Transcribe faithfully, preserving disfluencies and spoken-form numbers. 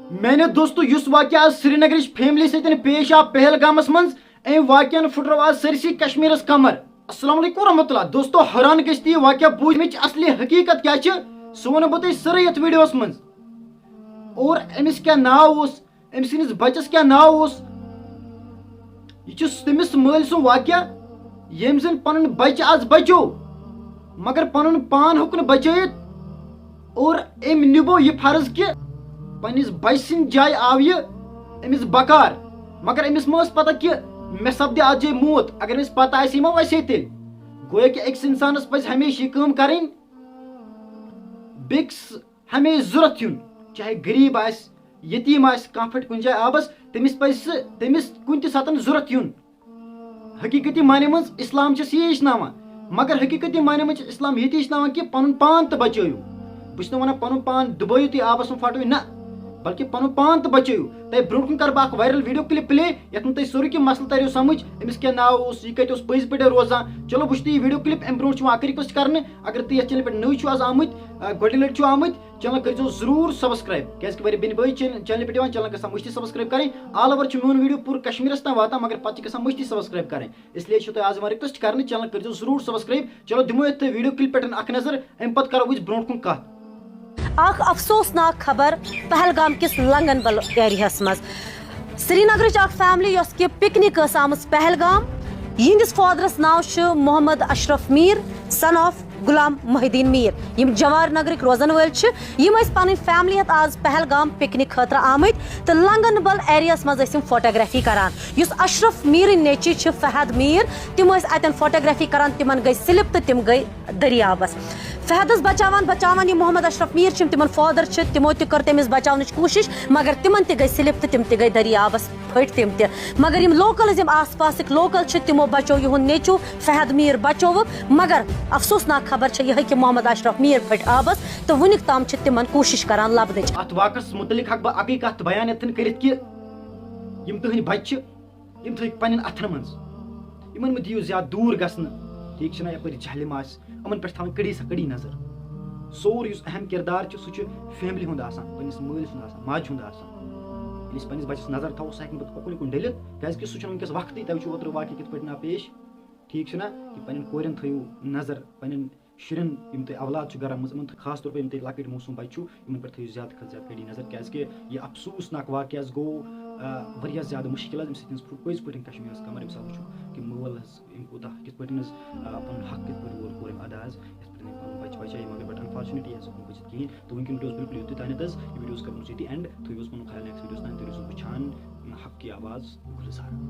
میانیو دوستو، یُس واقعہ آز سرینگرٕچ فیملی سۭتۍ پیش آو پہلگامس منٛز، أمۍ واقعن پھٕٹرٲو آز سٲرسٕے کشمیرس کمر۔ السلام علیکم ورحمۃ اللہ۔ دوستو، حیران گژھِ تہِ یہِ واقعہ بوٗزِتھ۔ اَمِچ اصلی حقیقت کیٛاہ چھِ، سُہ وَنہٕ بہٕ تۄہہِ سٲرٕے یَتھ ویڈیوَس منٛز۔ اور أمِس کیٛاہ ناو اوس، أمۍ سٕنٛدِس بَچَس کیٛاہ ناو اوس، یہِ چھُ تٔمِس مٲلۍ سُنٛد واقعہ، ییٚمۍ زَن پَنُن بَچہٕ آز بَچو، مگر پَنُن پان ہیوٚک نہٕ بَچٲیِتھ۔ اور أمۍ نِبو یہِ فرض کہِ پننِس بچہِ سٕنٛدِ جایہِ آو یہِ أمِس بکار، مگر أمِس ما ٲس پتہ کہِ مےٚ سپدِ اتھ جایہِ موت؟ اگر أمِس پتہ آسہِ، یہِ ما وسہِ ہے تیٚلہِ؟ گویا کہِ أکِس انسانس پزِ ہمیشہِ یہِ کٲم کرٕنۍ، بیٚکِس ہمیشہِ ضروٗرت یُن، چاہے غریب آسہِ، یتیٖم آسہِ، کانٛہہ پھٹہِ کُنہِ جایہِ آبس، تٔمِس پزِ سُہ، تٔمِس کُنہِ تہِ ساتن ضروٗرت یُن۔ حقیقتی معنی منٛز اسلام چھِ یہِ ہیٚچھناوان، مگر حقیقتی معنی منٛز چھِ اسلام یہِ تہِ ہیٚچھناوان کہِ پنُن پان تہِ بچٲیِو۔ بہٕ چھُس نہٕ ونان پنُن پان ڈُبٲیِو تُہۍ آبس منٛز پھٹٲیِو، نہ، بلکہِ پنُن پان تہِ بچٲیِو۔ تۄہہِ برونٛٹھ کُن کرٕ بہٕ اکھ viral video clip play، یتھ منٛز تۄہہِ سورُے کینٛہہ مسلہٕ تریو سمجھ، أمِس کیٛاہ ناو اوس، یہِ کتہِ اوس پٔزۍ پٲٹھۍ روزان۔ چلو، وٕچھِو تُہۍ یہِ video clip۔ امہِ برونٛٹھ چھُ وۄنۍ اکھ request کرنہٕ، اگر تُہۍ یتھ channel پٮ۪ٹھ نٔوۍ چھِو آز آمٕتۍ، آ، گۄڈٕنِچ لٹہِ چھِو آمٕتۍ، channel کٔرۍزیو ضروٗر subscribe، کیٛازِکہِ واریاہ بیٚنہِ بٲے چھِ channel پٮ۪ٹھ یِوان، channel گژھان مٔشتٕے subscribe کرٕنۍ۔ All over چھُ میون video پوٗرٕ کشمیرس تام واتان، مگر پتہٕ چھِ گژھان مٔشتٕے subscribe کرٕنۍ۔ اس لیے چھُ تۄہہِ آز یِوان request کرنہٕ، channel کٔرۍزیو ضروٗر subscribe۔ چلو، دِمو یتھ video clip پٮ۪ٹھ اکھ نظر، امہِ پتہٕ کرو أسۍ برونٛٹھ کُن کتھ۔ اکھ افسوسناک خبر پہلگام کِس لنگن بل ایریاہس منٛز۔ سرینگرٕچ اکھ فیملی، یۄس کہِ پکنک ٲس آمٕژ پہلگام، یِہنٛدِس فادرس ناو چھُ محمد اشرف میر، son of غلام محی الدین میر، یِم جوار نگرٕکۍ روزن وٲلۍ چھِ۔ یِم ٲسۍ پنٕنۍ فیملی ہٮ۪تھ آز پہلگام پکنک خٲطرٕ آمٕتۍ تہٕ لنگن بل ایریاہس منٛز ٲسۍ یِم photography کران۔ یُس اشرف میرٕنۍ نیٚچی چھِ فہد میر، تِم ٲسۍ اتٮ۪ن photography کران، تِمن گٔے slip تہٕ تِم گٔے دٔریاوس۔ فہدس بچاوان بچاوان یِم محمد اشرف میر چھِ، تِمن فادر چھِ، تِمو تہِ کٔر تٔمِس بچاونٕچ کوٗشش، مگر تِمن تہِ گٔے slip تہٕ تِم تہِ گٔے دٔریاوس، پھٔٹۍ تِم تہِ۔ مگر یِم locals، یِم آس پاسٕکۍ local چھِ، تِمو بچوو یِہُنٛد نیٚچو فہد میر بچووُکھ۔ مگر افسوسناک خبر چھےٚ یِہے کہِ محمد اشرف میر پھٔٹۍ آبس تہٕ وُنیُک تام چھِ تِمن کوٗشش کران لبنٕچ۔ اتھ واقعس متعلق ہٮ۪کہٕ بہٕ اکٕے کتھ بیان یتھن کٔرِتھ کہِ یِم تُہنٛدۍ بچہِ چھِ، یِم تھٲوِکھ پننٮ۪ن اتھن منٛز۔ یِمن مہٕ دِیِو زیادٕ دوٗر گژھنہٕ، ٹھیٖک چھُنہ؟ یپٲرۍ جہلِم آسہِ، یِمن پٮ۪ٹھ تھاوٕنۍ کٔڑی سا کٔڑی نظر۔ سورُے یُس اہم کردار چھُ، سُہ چھُ فیملی ہُنٛد آسان، پننِس مٲلِس ہُنٛد آسان، ماجہِ ہُنٛد آسان۔ ییٚلہِ أسۍ پننِس بچس نظر تھاوو، سُہ ہیٚکہِ نہٕ پتہٕ اُکُن یُکُن ڈٔلِتھ، کیازِ کہِ سُہ چھُنہٕ وٕنکیٚس وقتٕے۔ تۄہہِ وٕچھِو اوترٕ واقعہٕ کِتھ پٲٹھۍ آو پیش، ٹھیٖک چھُنہ؟ کہِ پننٮ۪ن کورٮ۪ن تھٲیِو نظر، پننٮ۪ن شُرٮ۪ن، یِم تۄہہِ اولاد چھُ گرن منٛز، یِمن تھٲ-، خاص طور پہ یِم تۄہہِ لۄکٕٹۍ معصوٗم بچہِ چھُو، یِمن پٮ۪ٹھ تھٲیِو زیادٕ کھۄتہٕ زیادٕ کٔڑی نظر، کیازِ کہِ یہِ افسوسناک واقعہٕ حظ گوٚو، آ، واریاہ زیادٕ مُشکل حظ، ییٚمہِ سۭتۍ ہٕنٛز پھُٹ پٔزۍ پٲٹھۍ کشمیٖرس کمر، ییٚمہِ ساتہٕ وٕچھو کہِ مٲل حظ أمۍ کوٗتاہ، کِتھ پٲٹھۍ حظ، آ، پنُن حق کِتھ پٲٹھۍ وول کوٚر أمۍ ادا حظ، یِتھ پٲٹھۍ أمۍ پنُن بچہِ بچایہِ، مگر but unfortunately حظ ہیوٚک نہٕ بٔچِتھ کِہیٖنۍ۔ تہٕ وٕنکیٚن videoس بالکل یُتُے تانٮ۪تھ حظ، یہِ videoس کرو أسۍ ییٚتی end، تھٲیِو حظ پنُن خیال next videoس تام، تُہۍ روٗزِو وٕچھان حق کی آواز گُلزار۔